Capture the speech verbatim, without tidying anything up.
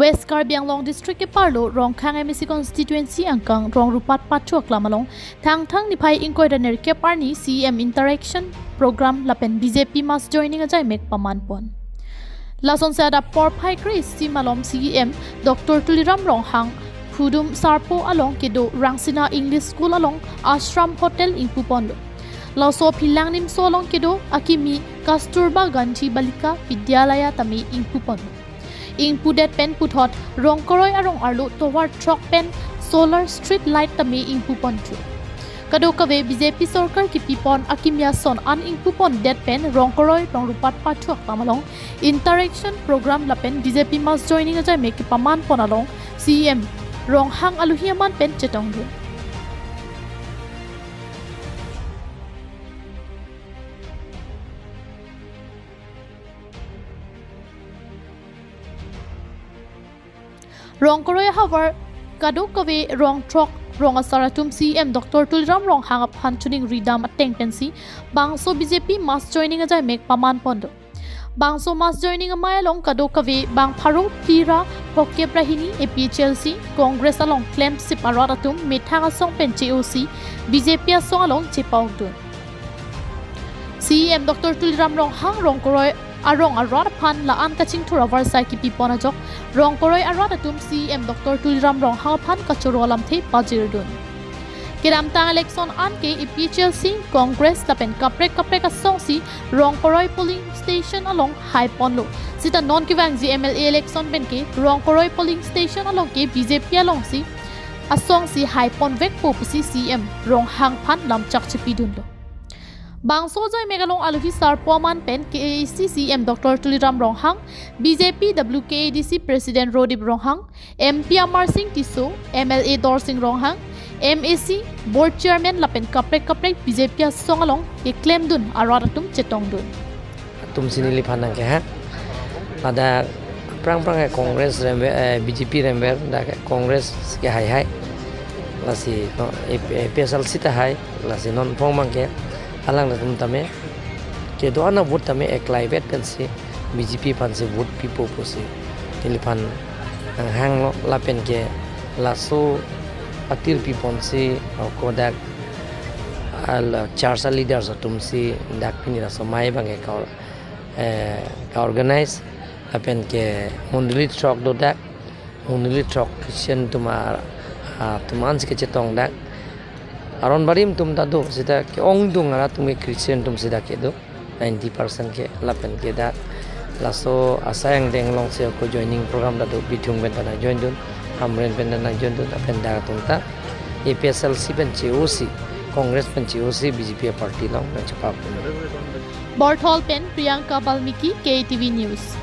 West Karbi Anglong District keparlo Ronghang M A C constituency angkang Rongrupat Pathu aklam along Thangthang niphai ingkoi ra nerkep arni C E M interaction program lapen B J P mass joining ajai mek paman pon. Lasonsi adap porphai kre-isi malom C E M Doctor Tuliram Ronghang Phudum Sarpo along kedo Rangsina English School along Ashram Hotel ingpu ponlo. Laso aphi Langnimso along kedo akimi Kasturba Gandhi Balika Vidyalaya tame ingpu ponlo. Ingpudet pen puthot Rongkoroi arong arlo tovar throk pen solar street light tame ingpu ponthu. Kadokave B J P sorkar kipipon akimi ason an ingpu pondet pen Rongkoroi Rongrupat Pathu aklam along interaction program lapen B J P mass joining ajai mek kepaman pon along C E M Ronghang aluhi aman pen chetongdun. Rongkoroi ahavar kadokave rong throk rong asar atum C E M Doctor Tuliram Ronghang aphan choningri dam ateng pensi bangso B J P mass joining ajai mek paman pondo. Bangso mass joining amei along kadokave bang pharo phli ra phokep ra hini A P H L C Congress along klemsip arat atum methang asong pen che-osi B J P asong along chepaokdun. C E M Doctor Tuliram Ronghang Rongkoroi arong arat aphan la-an kachingthur avarsai kipipon ajok Rongkoroi arat atum C E M Doctor Tuliram Ronghang aphan kachoro alamthe pajirdun. Kedamtang election an ke A P H L C, Congress lapen kaprek kaprek asongsi Rongkoroi polling station along hai ponlo. Sita non kevangji M L A election pen ke Rongkoroi polling station along ke B J P alongsi asongsi hai ponvekpo pusi C E M Ronghang aphan lamchak chepidunlo. Bangso ajai mek along aluhi sarpo aman pen K A A C C E M Doctor Tuliram Ronghang, B J P W K A D C President Rodip Ronghang, M P Amar Sing Tisso, M L A Dorsing Ronghang, M A C Board Chairman lapen kaprek kaprek B J P asong along keklemdun arat atum chetongdun. Atum si neliphan nangkehang. Pada prang prang ke Congress remver, eh, B J P remver, dak ke Congress ke hai hai. Lasi no, A P H L C ta hai, lasi non phong mang ke alang atum tame kedo-an avote tame eklaivet pensi B J P aphansi vote pipo pusi neliphan nanghanglo lapen ke laso atir piponsi, o, kodak al charsa leaders atumsi dak pini laso amei abang ke ka-or-, eh, ka-organize lapen ke mondoli throk do dak, mondoli throk Christian atum a, atum ansi kechetong dak. Aron barim atum ta do, sita ke-ongdung arat atum ke Christian atum sita kedo ninety percent ke lapen ke dak laso asai angdeng alongsi ako joining program ta do, Bithung pen ta nangjoindun, Hamren pen ta nangjoindun, lapen dak atum ta A P H L C pen che-osi, Congress pen che-osi B J P party along nangchepaokdun. Borthol pen Priyanka Balmiki, K T V News.